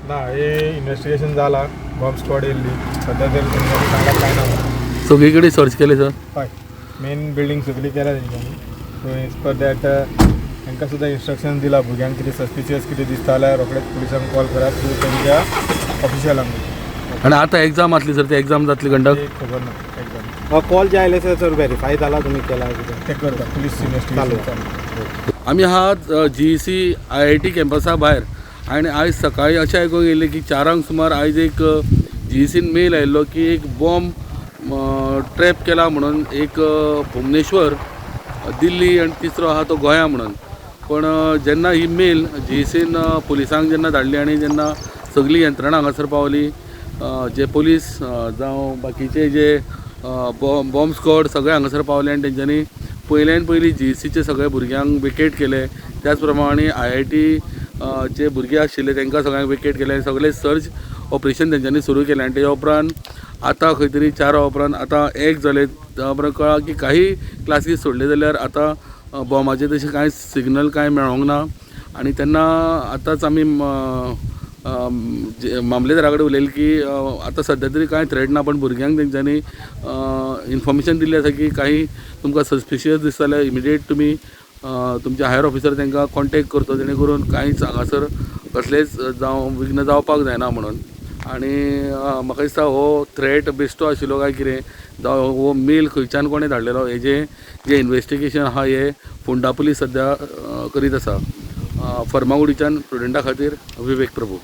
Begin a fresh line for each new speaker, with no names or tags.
ना, हे इन्व्हेस्टिगेशन जाला. बॉम्ब स्क्वॉड येयल्ली. सध्या तरी तेंच्यांनी सांगला कांय ना.
सगळी कडेन सर्च केले सर?
हय, मेन बिल्डींग सगळी केल्या तेंच्यांनी. सो एज पर that तांकां सुद्दां इन्स्ट्रक्शन दिला, भुरग्यांक कितें सस्पिशियस कितें दिसता जाल्यार रोखडेच पुलिसांक कॉल करात थ्रू तेंच्या ऑफिशियलांक.
आनी आतां एग्जाम आसली सर, ती एग्जाम जातली कंडक्ट?
ते खबर ना एक्झाम.
कॉल जे आयले सर, व्हेरीफाय जाला, तुमी केला कितें?
ते करता पुलीस इन्व्हेस्टिगेशन चालू.
आमी आहात जीईसी आयआयटी कॅम्पसा भायर आनी आयज सकाळी अशें आयकूंक येयलें की 4 सुमार आयज एक जीईसीन मेल आयिल्लो की एक बॉम्ब ट्रॅप केला म्हणून, एक भुवनेश्वर, दिल्ली आनी तिसरो आहा तो गोंया म्हणून. पण जेन्ना ही मेल जीईसीन पुलिसांक जेन्ना धाडली आनी जेन्ना सगळी यंत्रणा हांगासर पावली, जे पोलीस जावं बाकीचे जे बॉम्ब स्क्वॉड सगळे हांगासर पावले आनी तेंच्यांनी पयल्यान पयलीं जीईसीचे सगळे भुरग्यांक वेकेट केले. त्याच प्रमाणे आयआयटी जे भुरगे आशिल्ले तांकां सगळ्यांक वेकेट केले. सगळे सर्च ऑपरेशन तेंच्यांनी सुरू केलें आनी तेच्या उपरांत आतां खंय तरी 4 उपरांत आतां 1 जालें. त्या उपरांत कळ्ळां की काही क्लासीस सोडले जाल्यार आतां बॉम्बाचें तशें कांय सिग्नल कांय मेळोंक ना. आनी तेन्ना आतांच आमी मामलेदारा कडेन उलयलें की आतां सद्या तरी कांय थ्रेट ना, पण भुरग्यांक तेंच्यांनी इन्फॉर्मेशन दिल्लें आसा की काही तुमकां सस्पिशियस दिसता जाल्यार इमिडिएट तुमी तुमचे हायर ऑफिसर तांकां कॉन्टेक्ट करचो, जेणे करून कांयच हांगासर कसलेंच जावं विघ्न जावपाक जायना म्हणून. आनी म्हाका दिसता हो थ्रेट बेश्टो आशिल्लो काय कितें, जावं हो मेल खंयच्यान कोणें धाडलेलो, हेजें जें इन्वेस्टिगेशन आहा हें फोंडा पुलीस सद्या करीत आसा. फर्मागुडीच्यान प्रुडंटा खातीर विवेक प्रभू.